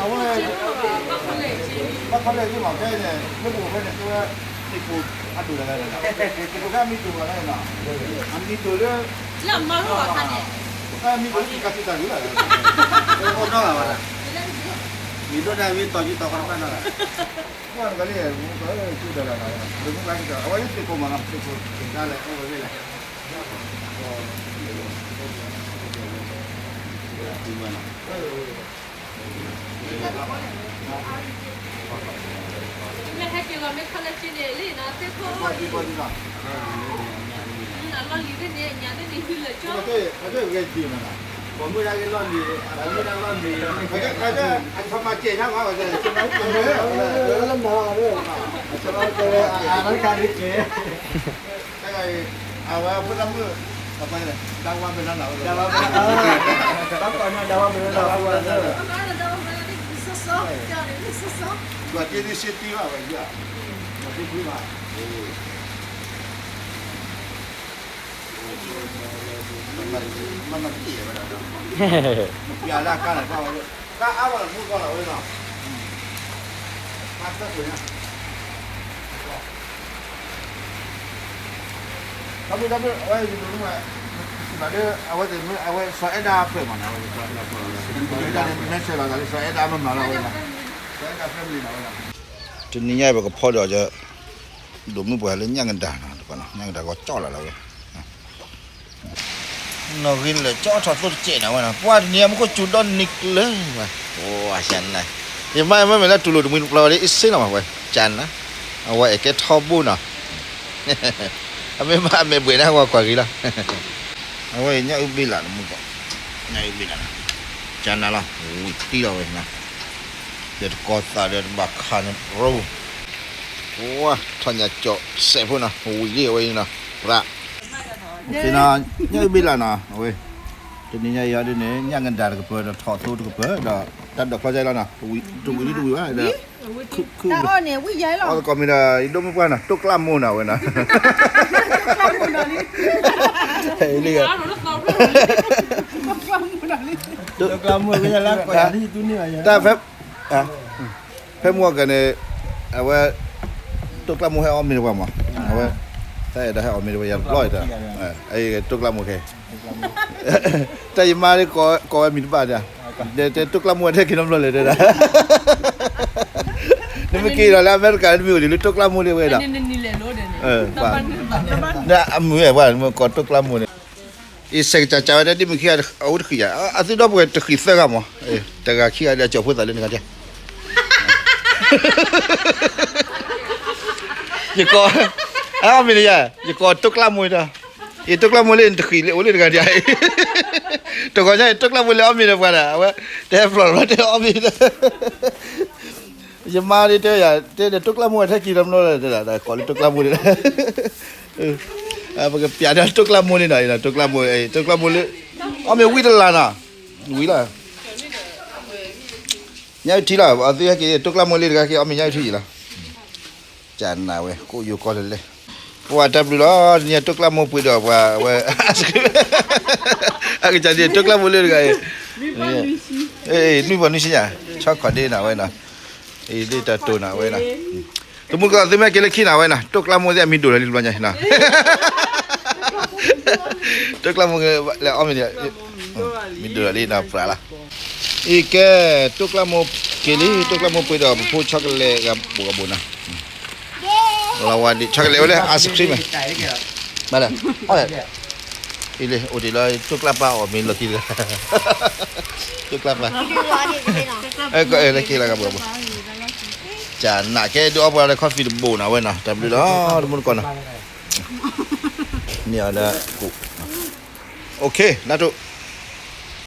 အဝဲ ဘၣ်ခီလဲၣ်က့မး ဖဲန့ၣ် လၢပအိၣ်ဖဲန့ၣ် တဲဝဲ သ့ၣ်ခိၣ်အဒိၣ်လၢ်လၢ်န့ၣ် သ့ၣ်ခိၣ်ဖဲအမံၤဒိၣ်ဘၣ်လၢန့ၣ် အမံၤဒိၣ်လၢ လၢအမၤလိဘၣ်ခါန့ၣ် အမံၤဒိၣ်လၢကးသံတၢ်ဂ့ၤလၢ်လၢ် အိၣ်ဒီးလၢ်ဘၣ် မံၤဒိၣ်ဒၣ်မ့ၢ်တီၤကံတီၤဃီတဘၣ်နီၤလၢ် ပှၤတဂၤလၢ် မူကီၢ်လၢ်လၢ် အဝဲသ့ၣ်ခိၣ်မးနီၤ သ့ၣ်ခိၣ်သ့ၣ်ဒါလဲၣ် အိၣ်ဝဲသ့ၣ်လဲၣ် လၢဟဲက့ၤလီၤမ့ၢ်ခီလၢက့န့ၣ် လံနီၤ သ့ၣ်ခိၣ် အလီၢ်လံၤသ့ၣ်န့ၣ် ညၣ်သ့ၣ်န့ၣ် ဟံးလၢာ်ကၠီ အဝဲဂဲၤက့ၤမးနီၤ ပှၤမုၢ်ဒၣ်က့ၤလီၢ်လံၤ အမုၢ်ဒၣ်လီၢ်လံၤ အဝဲမၤစဲးညါမး ဝဲ လၢမၤ အဝဲ အဝဲဖိလၢမုၢ် ဒၣ်ဝါဘဲလၢ်လၢ် ဒၣ်ဝါဘဲလၢ်လၢ် ဒၣ်ဝါဘဲလၢ်လၢ် ဘၣ်က့ၤဒုးစ့တံၢ်ဘၣ်ဝဲယါ ဘၣ်က့ၤဘၣ် မၤမၤတံၢ်ဝဲဒၣ်ဒီး မပျးလၢကါန့ၣ် ဘၣ်ဝဲ ကါအါဘၣ်လၢမူကီၢ်လီၤဝဲနီၤ ကါဆၢကွံာ်ညါ တၢ်မုၢ်တၢ်မုၢ် အဝဲယတမုၢ်ဝဲ စံးဘၣ်ဒီး အဝဲသ့ၣ်မ့ၢ် အဝဲစီၤအဲၣ်ဒၣ်ဖျၢၣ်မးနီၤ အဝဲစီၤအဲၣ်ဒၣ်ဖျၢၣ်လီၤ မ့ၢ်ဆဲးလီၤသးလၢစီၤအဲၣ်ဒၣ်မ့ၢ်မၤလီၤဝဲနီၤ စီၤအဲၣ်ဒၣ်ဖျၢၣ်မ့ၢ်လီၤဝဲနီၤ တနံၤညါအံၤပကဖီဒီး ဒိးမုၢ်ပှၤလၢညၣ်ကဒါနီၤ တပၤနီၤ ညၣ်ကဒါဂီၤကၠီလီၤလီၤဝဲ နီၣ်ဂံၢ်လၢာ်ကၠီထီၣ်သိတစဲးနီၤဝဲနီၤ ပှၤတနံၤအံၤမူခိၣ်စူၤဒီနံၤကျၢၤဝဲ အိၣ်အစနၤ ယမါမ့မ့ၢ်လၢတူၢ်လိာ်တမှံၤတပျီၤဝဲဒ်အ့ၣ်စ့လီၤမးဝဲ ကၠနၤ အဝဲအဲၣ်ကဲထီဘိနီၤ အမ့ၢ်ဘၣ်အမဲာ်ဘှဲးန့ၣ် အဝဲကွၢ်ဂ့ၤလီၤ အဝဲညၣ်အုၣ်ဘ့ၣ်လးန့ၣ်မူကီၢ် ညၣ်အုၣ်ဘ့ၣ်လးနီၤ ကၠနၤလီၤ ဝံၤတံၢ်လီၤဝဲနီၤ ဒီးတကီၤသးဒီးတဘၣ်ခးန့ၣ်ရိ ဝါထီၣ်ညၣ်ကၠီစဲးဖိနီၤ ဝံၤလံအဝဲနီၤ ရၣ် ညၣ်အုၣ်ဘ့ၣ်လးနီၤ အဝဲ တနံၤညါအံၤဒ်န့ၣ် ညၣ်ကဒါတကပၤ ဒီးထီၣ်သိတကပၤ ဒီးတၢ်ဒိးချီကဲလီၤနီၤ တဝံၤလံတဝံၤဘၣ်ဒီး ခု အီၣ်သကိးမံၤဒီး ယဒိၣ်မုၢ်ပှၢ်နီၤ တိၢ်ကျးမိၢ်နီၤဝဲနီၤ လံ တိၢ်ကျးမိၢ် တၢ်ဖဲ ဖဲမုၢ်ဂီၤန့ၣ် အဝဲ တိၢ်ကျးမိၢ်ဟဲအီၣ်မ့ၤတပှၤမး အဝဲ တၢ်အဲၣ်ဒိးဟဲအီၣ်မ့ၤတပှၤယၤတဘျီအံၤ တိၢ်ကျးမိၢ်ခဲ တၢ်ယမါကိးဝဲမံၤတဘၣ်ဒၣ် တဲတိၢ်ကျးမိၢ်ဝဲထဲခံနီတဘျီလဲၣ်တဲဒၣ် နမ့ၢ်က့ၤဒီးလၢအမဲရကၤ နမ့ၢ်အိၣ်ဒံးလၢတိၢ်ကျးမိၢ်လံဝဲဒၣ် အမုၢ်ဝဲပှၤ နမ့ၢ်ကိးတိၢ်ကျးမိၢ်န့ၣ် အံၤစဲးကစၢ်ကၢ်ဝဲဒၣ် ဒ်မုၢ်ခံဂၤအအိၣ်တဃံးယၤ အသုဒီပုၢ်ဝဲၢ်တဃံးသၢဂၤမး တဂၤခံဂၤဒီးကၠီၤဖိသးလၢနဂၤဒ် ယကိး အအီၣ်မ့ၤန့ၣ်ယၤ ယကိးတိၢ်ကျးမိၢ်ဒီး အံၤတိၢ်ကျးမိၢ်လၢနတဃံးလၢအိၣ်လၢတဂၤဒ်အံၤ တဂီၤညါအံၤတိၢ်ကျးမိၢ်လၢအီၣ်မ့ၤဒီးပှၤဒၣ် အဝဲ တဟဲဖျိးလီၤတဟဲအီၣ်မ့ၤဒီး ယမါဒ်တဲယၤ တဲဒီးတိၢ်ကျးမိၢ်ထဲခံနီတဘျီလၢ်တဲဒၣ် ကိးလၢတိၢ်ကျးမိၢ်န့ၣ် ပကပျးဒီးတိၢ်ကျးမိၢ်န့ၣ်နီၤ တိၢ်ကျးမိၢ် တိၢ်ကျးမိၢ်လၢ အီၣ်မ့ၤဝံၤတလၢ်နီၤ ဝံၤလီၤ ညၣ်အုၣ်ထံလီၤ အသုဟဲက့ၤ တိၢ်ကျးမိၢ်လၢတဂၤက့ၤ အီၣ်မ့ၤညၣ်အုၣ်ထံယံၤလီၤ ကနၣ်ဝဲ ကိးယိၤကီၢ်လၢလဲၣ် ပှၤတၢ်ဘျုးလီၤ တနံၤတိၢ်ကျးမိၢ်ပှ့ၤဒီးပှၤဝဲ အကစၢ်ဒ်တိၢ်ကျးမိၢ်လၢတဂၤအံၤ နွံပီနွံဆံညါ ဆီခီၣ်ဒ့နၤဝဲနီၤ အံၤဒ်တၢ်တိၢ်နၤဝဲနီၤ တမူကီၢ်သုမ့ၢ်က့ၤလၢခံနၤဝဲနီၤ တိၢ်ကျးမိၢ်သ့ၣ်အမံၤဒိၣ်လီၤလံတဘျီညါနီၤ တိၢ်ကျးမိၢ်လဲၤအီၣ်မ့ၤန့ၣ် မံၤဒိၣ်လီၤလံနီၤ ပြးလီၤ အံၤကဲ တိၢ်ကျးမိၢ်က့ၤလံ တိၢ်ကျးမိၢ်ပှ့ၤဒီးပဖိဆီကလဲၣ်ဂၤဘိးဂၤဘိးနီၤ လီၤဝါဒံး ဆီကလဲၣ်ဝဲလၢ ice cream မ့ၢ် မ့ၢ်လဲၣ် အီၣ်လဲၣ် အံၤလံ အိၣ်ဒံးလီၤ တိၢ်ကျးပၢ်အီၣ်မ့ၤလီၢ်ခံတဂၤ တိၢ်ကျးပၢ် အဲလၢက့ၤလီၤဂၤဘိးဂၤဘိး ကနၣ်ကဲဒုးအီၣ်ပှၤလၢ coffee တဘိးနၤဝဲနီၤ တၢ်ဘျုးလီၤ တမူတကီၢ်နီၤ န့ၢ်အီၤလၢ OK နၢ်တိၢ်